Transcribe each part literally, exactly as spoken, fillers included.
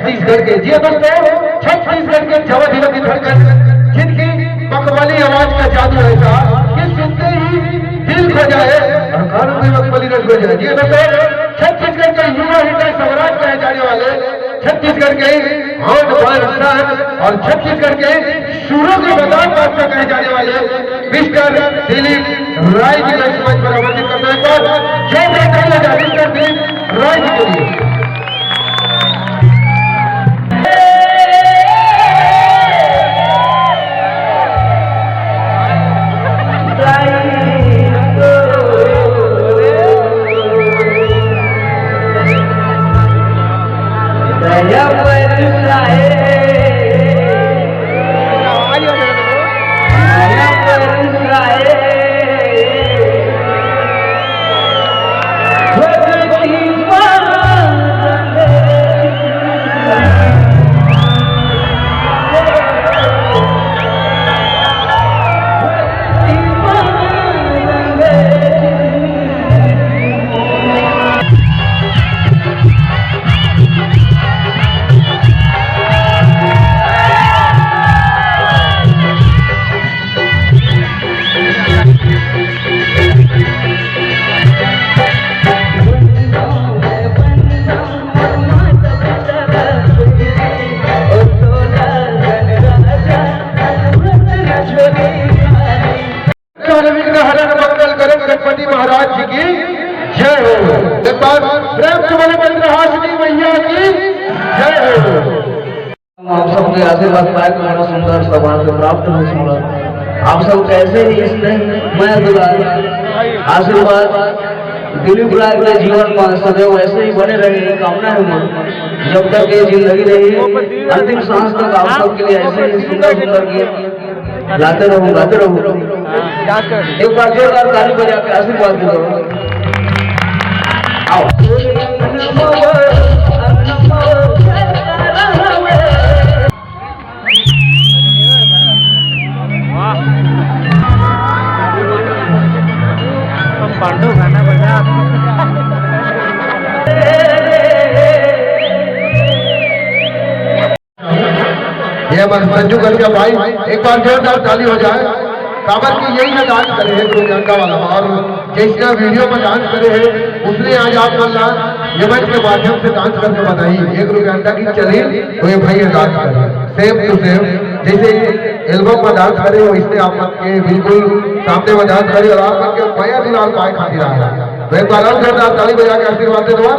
छत्तीसगढ़ के, जी हाँ दोस्तों, छत्तीसगढ़ के जवान हिलों की धड़कन, जिनकी मखमली आवाज का जादू ऐसा कि सुनते ही दिल खो जाए और कानों में मखमली रस घुल जाए। जी हाँ दोस्तों, छत्तीसगढ़ के युवा हृदय सम्राट कहे जाने वाले, छत्तीसगढ़ के आन बान शान और छत्तीसगढ़ के सुरों के मदार बादशाह कहे जाने वाले मिस्टर दिलीप राय जी का इस मंच पर आमंत्रित करता हूं। एक बार जोरदार तालियां मिस्टर दिलीप राय जी के लिए। विघ्न हरण मंगल करन गणपति महाराज जी की जय हो। एक बार प्रेम से बोले चंद्रहासिनी मैया की जय हो। आप सबके आशीर्वाद पाए तो बड़ा सुंदर सौभाग्य प्राप्त हो सुंदर। आप सब कैसे ही स्नेह, मया, दुलार, आशीर्वाद दिलीप राय के जीवन में सदैव ऐसे ही बने रहे, ये कामना है मोर। जब तक ये जिंदगी रही, अंतिम सांस तक आप सबके लिए ऐसे ही सुंदर सुंदर गीत लाते रहूं, गाते रहूं। एक बार जोरदार ताली बजा के आशीर्वाद दे दो। आओ। वाह। तुम पांडु गाना बजा। ये बस संजू कश्यप भाई, एक बार जोरदार ताली हो जाए। काबर की यही ना डांस करे हे गुरु के अंडा वाला, और जैसे वीडियो में डांस करे हे, उसने आज आप मन ला ये मंच के माध्यम से डांस करके बताई। एक रुपया अंडा की चली तो ये भाई डांस करे, सेम टू सेम जैसे एल्बम में डांस करे हो, इसने आप मन के बिल्कुल सामने में डांस करे और आप मन के मया दुलार पाए खातिर आया। तो एक बार और जोरदार ताली बजा के आशीर्वाद दे दो।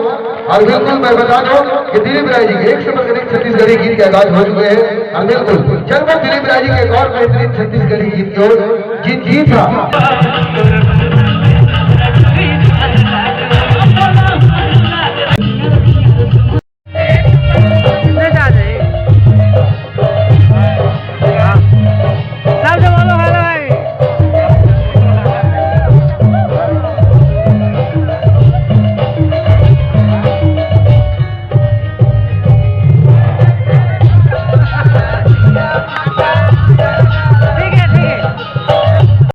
और बिल्कुल मैं बता दूं कि दिलीप राय जी के एक सौ पर करीब छत्तीसगढ़ी गीत के आगाज हो चुके हैं। और बिल्कुल चलकर दिलीप राय जी के एक और बेहतरीन छत्तीसगढ़ी गीत की ओर, जी जी था।